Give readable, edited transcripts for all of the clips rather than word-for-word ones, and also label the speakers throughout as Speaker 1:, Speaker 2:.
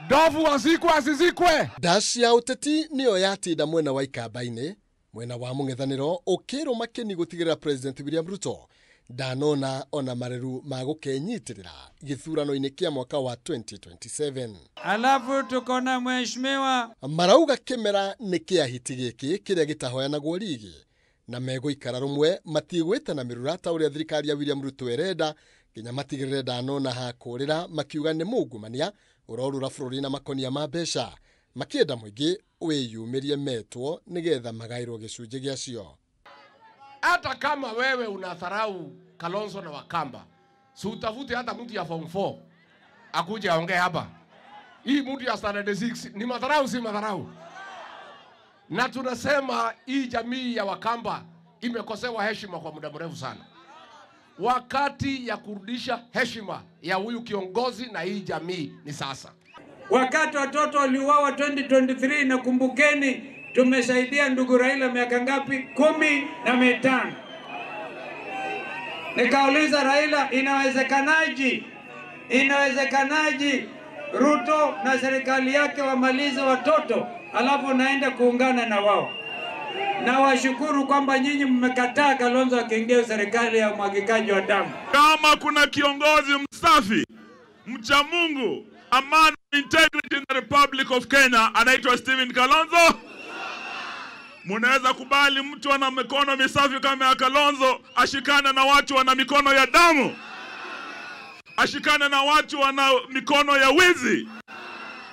Speaker 1: Ndovu azikwe asizikwe.
Speaker 2: Dash ya uteti niyo yatinda mwena wa Ikamba-inĩ, mwena wa mũng'ethanĩro ũkĩrwo makeni gũtigĩrĩra President William Ruto ndanona ona mareru ma gũkenyitĩrĩra gĩthurano-inĩ kĩa mwaka wa 2027.
Speaker 3: Alafu tuko na mheshimiwa
Speaker 2: marauga kĩmera nĩ kĩa hiti gĩkĩ kĩrĩa gĩtahoyanagwo rigi na megũikara rũmwe matigwĩtana mĩrura ta ũrĩa thirikari ya William Ruto ĩrenda nginya matigĩrĩre ndanona ha kũrĩra, makiuga nĩ mungumania ũrorũra bũrũri na makonia ma mbeca, makĩenda mũingĩ wĩyumĩrie metwo nĩgetha magaĩrwo gĩcunjĩ gĩacio.
Speaker 1: Hata kama wewe unadharau Kalonzo na Wakamba, si utafute hata mtu ya form 4 akuje aongee hapa. Hii mtu ya standard 6 ni madharau, si madharau? Na tunasema hii jamii ya Wakamba imekosewa heshima kwa muda mrefu sana. Wakati ya kurudisha heshima ya huyu kiongozi na hii jamii ni sasa.
Speaker 3: Wakati watoto waliuawa 2023, na kumbukeni tumesaidia ndugu Raila miaka ngapi? 15. Nikauliza Raila, inawezekanaje? Inawezekanaje Ruto na serikali yake wamalize watoto alafu naenda kuungana na wao? Na washukuru kwamba nyinyi mmekataa Kalonzo akiingia serikali ya umwagikaji wa damu.
Speaker 4: Kama kuna kiongozi msafi, mcha Mungu, a man of integrity in the Republic of Kenya, anaitwa Stephen Kalonzo. Munaweza kubali mtu ana mikono misafi kama ya Kalonzo ashikane na watu wana mikono ya damu, ashikane na watu wana mikono ya wizi,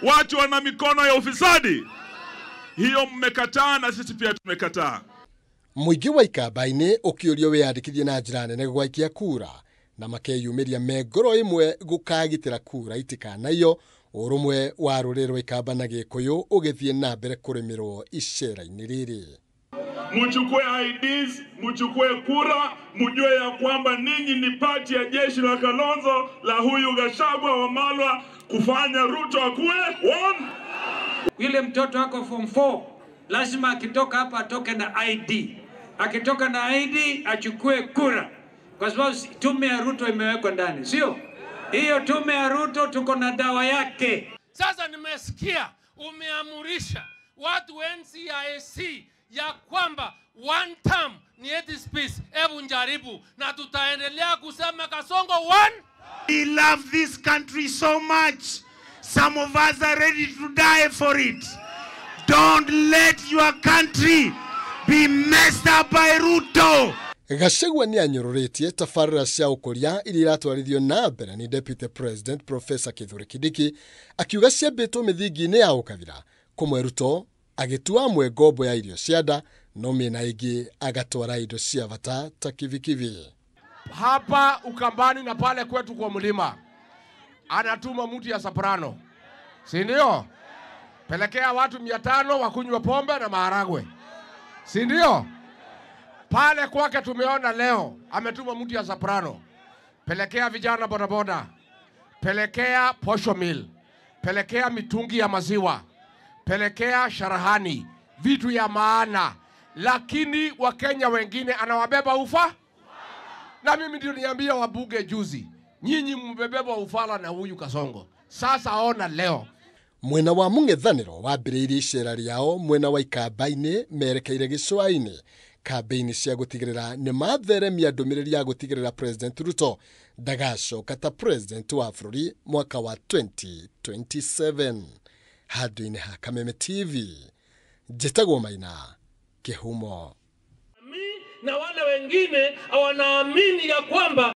Speaker 4: watu wana mikono ya ufisadi? Hiyo mmekataa na sisi pia tumekataa.
Speaker 2: Mũingĩ wa Ikamba-inĩ ũkĩũrio wĩyandĩkithie na njĩra nene gwaikia kura na makeyumĩria me ngoro ĩmwe gũkagitĩra kura itikanaiyo, ũrũmwe wa rũrĩrĩ rwa Ikamba na Gĩkũyũ ũgĩthiĩ na mbere kũrĩmĩrwo icera-inĩ rĩrĩ.
Speaker 4: Mchukue IDs, mchukue kura, mjue ya kwamba ninyi ni pati ya jeshi la Kalonzo la huyu Gachagua wa Malwa kufanya Ruto akuwe one.
Speaker 3: Yule mtoto wako form 4 lazima akitoka hapa atoke na ID. Akitoka na ID achukue kura, kwa sababu tume ya Ruto imewekwa ndani, sio? Hiyo tume ya Ruto tuko na dawa yake.
Speaker 5: Sasa nimesikia umeamurisha watu NCIC ya kwamba one term ni hate speech. Hebu njaribu, na tutaendelea kusema Kasongo one.
Speaker 6: We love this country so much. Some of us are ready to die for it. Don't let your country be messed up by Ruto.
Speaker 2: Gachagua nĩ anyũrũrĩtie tabarĩra cia ũkũria iria iratwarithio na mbere nĩ Deputy President Professor Kithure Kindiki, akiuga ciambĩtwo mĩthingi-inĩ ya ũkabira, kũmwe Ruto agĩtua amwe ngombo ya irio cia nda, no mĩena ĩngĩ agatwara indo cia bata ta kibikibi.
Speaker 1: Hapa Ukambani na pale kwetu kwa mlima anatuma mtu ya soprano, si ndio? Pelekea watu 500 wakunywe pombe na maharagwe, si ndio? Pale kwake tumeona leo ametuma mtu ya soprano, pelekea vijana bodaboda, pelekea posho mill, pelekea mitungi ya maziwa, pelekea sharahani, vitu ya maana. Lakini Wakenya wengine anawabeba ufa. Na mimi ndio niambia wabunge juzi, nyinyi mbebeba ufala na huyu Kasongo. Sasa ona leo
Speaker 2: mwena wa mũng'ethanĩro wambĩrĩirie icera rĩao mwena wa Ikamba-inĩ merekeire gĩcũa-inĩ, kambĩini cia gũtigĩrĩra nĩ matheremia ndũmĩrĩri ya gũtigĩrĩra President Ruto ndagacoka ta president wa bũrũri mwaka wa 2027. Handũ-inĩ ha Kameme TV, njĩtagwo Maina Kĩhumo.
Speaker 5: Na wale wengine wanaamini ya kwamba